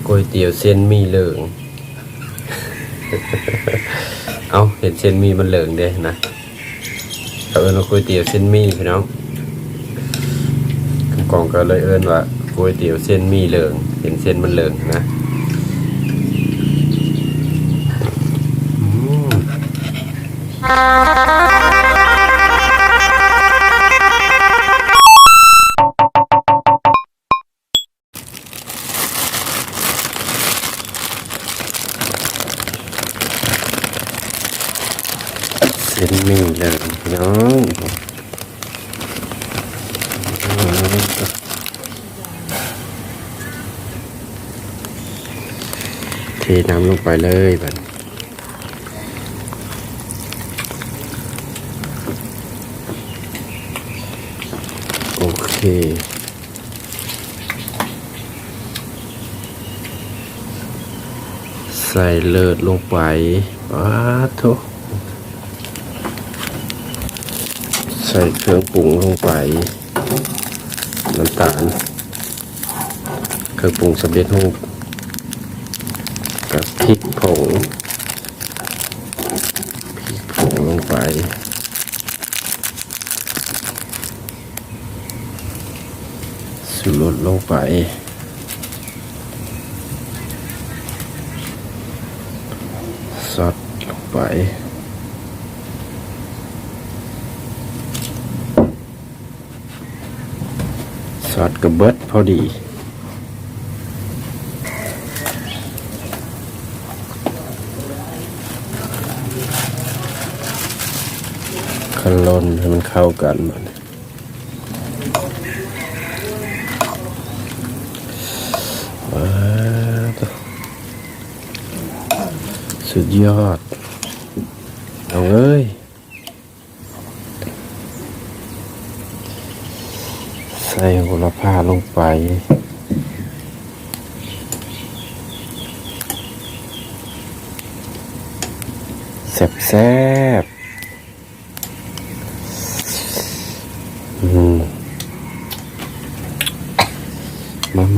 ກ໋ວຍຕຽວເສັ້ນໝີ່ເຫຼືອງ. ເອົ້າ ເຫັນເສັ້ນໝີ່ມັນເຫຼືອງເດ້ນະ. ເຂົາເອີ້ນວ່າກ໋ວຍຕຽວເສັ້ນໝີ່ພີ່ນ້ອງ. ກອງກໍເລີຍເອີ້ນວ່າກ໋ວຍຕຽວເສັ້ນໝີ່ເຫຼືອງ ເຫັນເສັ້ນມັນເຫຼືອງນະ. ອືມ. ເສັ້ນໝີ່ເລີຍພີ່ນ້ອງ. ເທນ້ຳລົງໄປເລີຍບັດນີ້. ໂອເຄ. ໃສ່ເລີດລົງໄປ. ປາດໂທ້. ໃສ່ເຄື່ອງປຸງລົງໄປ. ນ້ຳຕານ. ເຄື່ອງປຸງສຳເລັດຮູບ. ກັບພິກຜົງ. ພິກຜົງລົງໄປ. ຊູລົດລົງໄປ. ຊອດລົງໄປ. ຊອດກໍເບິດພໍດີ. ຄະຫຼົ່ນໃຫ້ມັນເຂົ້າກັນ. ວ້າວ ສຸດຍອດ ນ້ອງເອີຍ. ໃສ່ໂຫລະພາລົງໄປ ແຊບໆ. ອືມ ມາໆໆ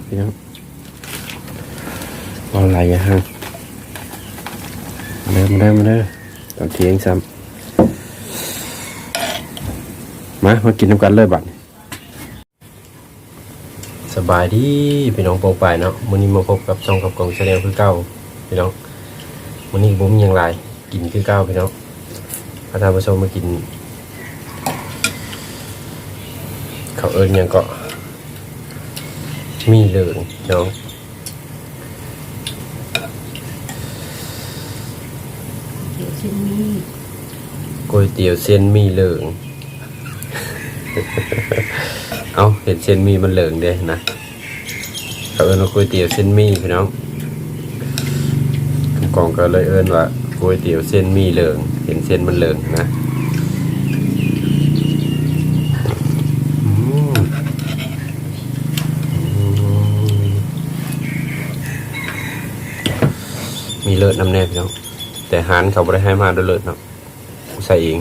ໆ ພີ່ນ້ອງ. ເວົ້າຫຼາຍຢ່າຫັ້ນ ມາເດີ ມາເດີ ມາເດີ ຕອນທ່ຽງຊ້ຳ. ມາ ມາກິນນຳກັນເລີຍບັດນີ້. ສະບາຍດີພີ່ນ້ອງປ້ອງປາຍເນາະ, ມື້ນີ້ມາພົບກັບຊ່ອງກັບກອງ Channel ຄືເກົ່າພີ່ນ້ອງ. ມື້ນີ້ບໍ່ມີຫຍັງຫຼາຍ ກິນຄືເກົ່າພີ່ນ້ອງ. ພາທ່ານຜູ້ຊົມມາກິນ ເຂົາເອີ້ນຫຍັງເກາະ ໝີ່ເຫຼືອງເນາະ. ເສັ້ນໝີ່ ກ໋ວຍຕຽວເສັ້ນໝີ່ເຫຼືອງ. ເອົ້າ ເຫັນເສັ້ນໝີ່ມັນເຫຼືອງເດ້ນະ. ເຂົາເອີ້ນວ່າກ໋ວຍຕຽວເສັ້ນໝີ່ພີ່ນ້ອງ. ກອງກໍເລີຍເອີ້ນວ່າກ໋ວຍຕຽວເສັ້ນໝີ່ເຫຼືອງ ເຫັນເສັ້ນມັນເຫຼືອງນະ. ອືມ ອືມ ມີເລີດນຳແດ່ພີ່ນ້ອງ, ແຕ່ຮ້ານເຂົາບໍ່ໄດ້ໃຫ້ມາດ້ວຍເລີດເນາະ. ໃສ່ເອງ.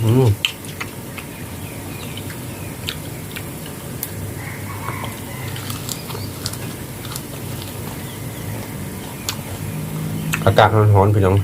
ອືມ ອາກາດຮ້ອນໆ ພີ່ນ້ອງ. ອ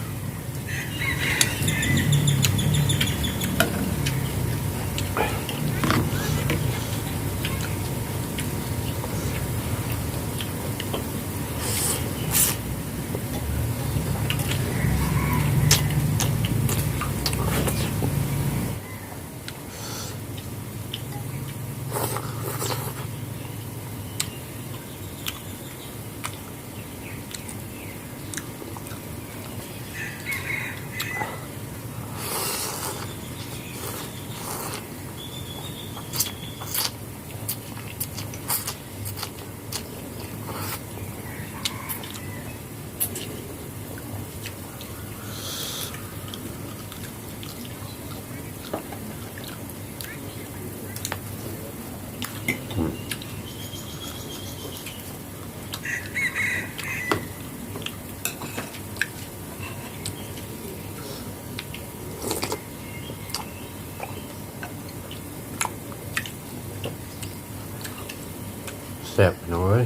ແຊບພີ່ນ້ອງເອີຍ.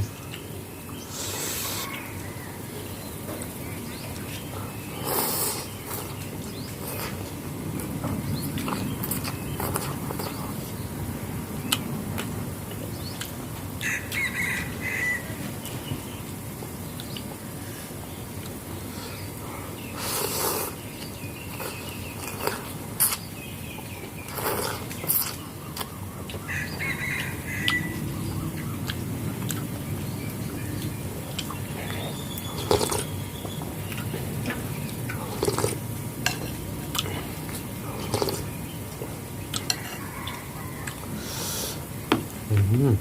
ອືມ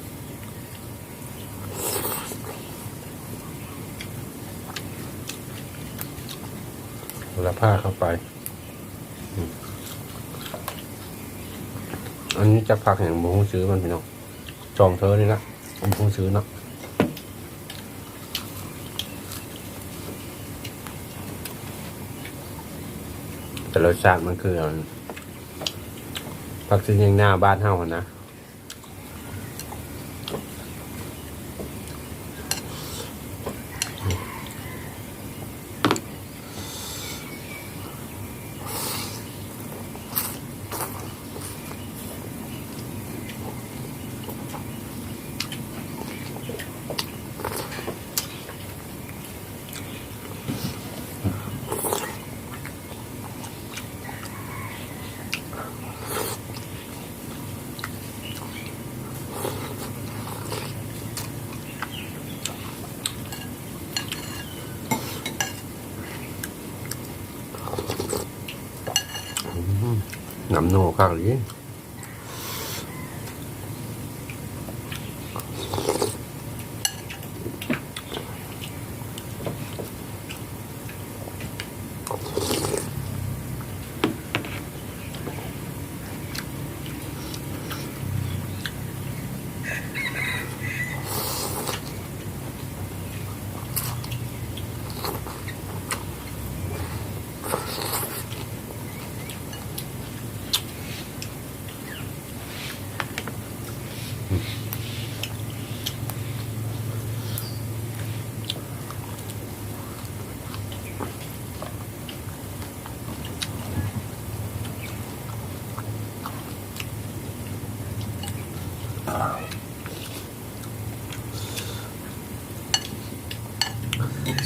ລະພາເຂົ້າໄປ. ອັນນີ້ຈັກຜັກຫຍັງບໍ່ຮູ້ຊື່ມັນພີ່ນ້ອງ ຊ່ອງເທີນີ້ລະ ບໍ່ຮູ້ຊື່ເນາະ. ແຕ່ລົດຊາດມັນຄືອັນ ຜັກຊີຫຍັງໜ້າບ້ານເຮົາຫັ້ນນະ. ອືມ ນ້ຳນົວຄັກອີ່ຫຼີ.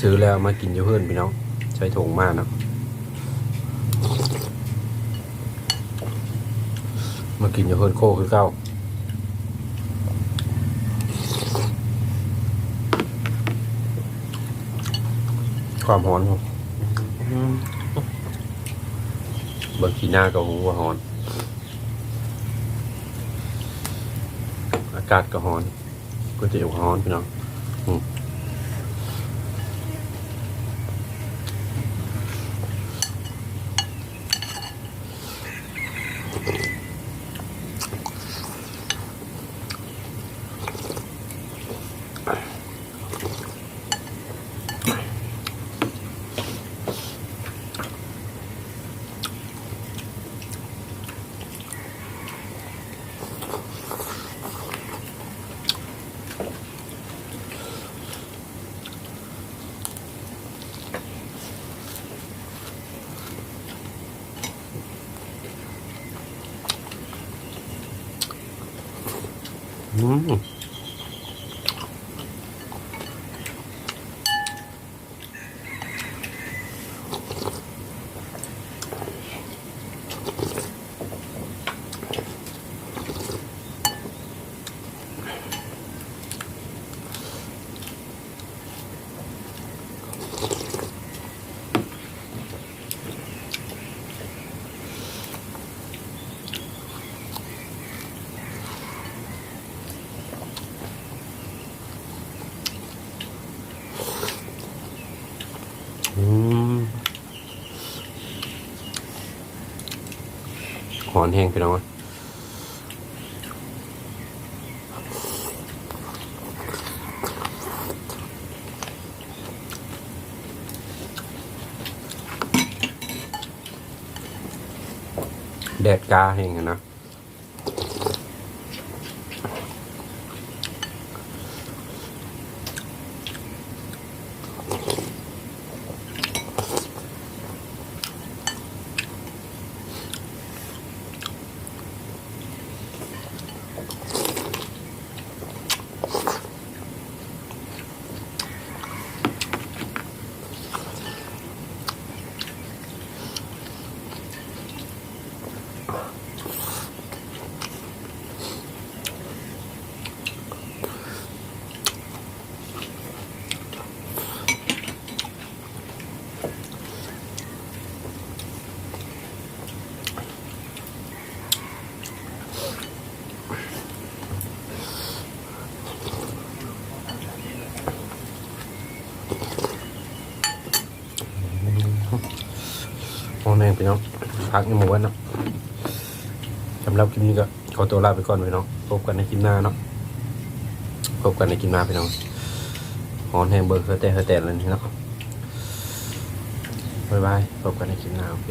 ຊື້ແລ້ວມາກິນຢູ່ເຮືອນພີ່ນ້ອງ ໃສ່ຖົງມາເນາະ ມາກິນຢູ່ເຮືອນໂຄຄືເກົ່າ. ຄວາມຮ້ອນ ອືມ ເບິ່ງຂີ້ໜ້າກໍຮູ້ວ່າຮ້ອນ ອາກາດກໍຮ້ອນ. ກ໋ວຍຕຽວຮ້ອນພີ່ນ້ອງ ອືມ ອືມ. ອືມ ຮ້ອນແຮງພີ່ນ້ອງເອີຍ ແດດກາແຮງຫັ້ນນະ. แม่งพี่น้อง พักยังบ่เบิดเนาะ สำหรับคลิปนี้ก็ขอตัวลาไปก่อนพี่น้อง พบกันในคลิปหน้าเนาะ พบกันในคลิปหน้าพี่น้อง ฮ้อนแฮง เบิ่งเหื่อแตกเหื่อแตกแล้วนี่เนาะ บ๊ายบาย พบกันในคลิปหน้า โอเค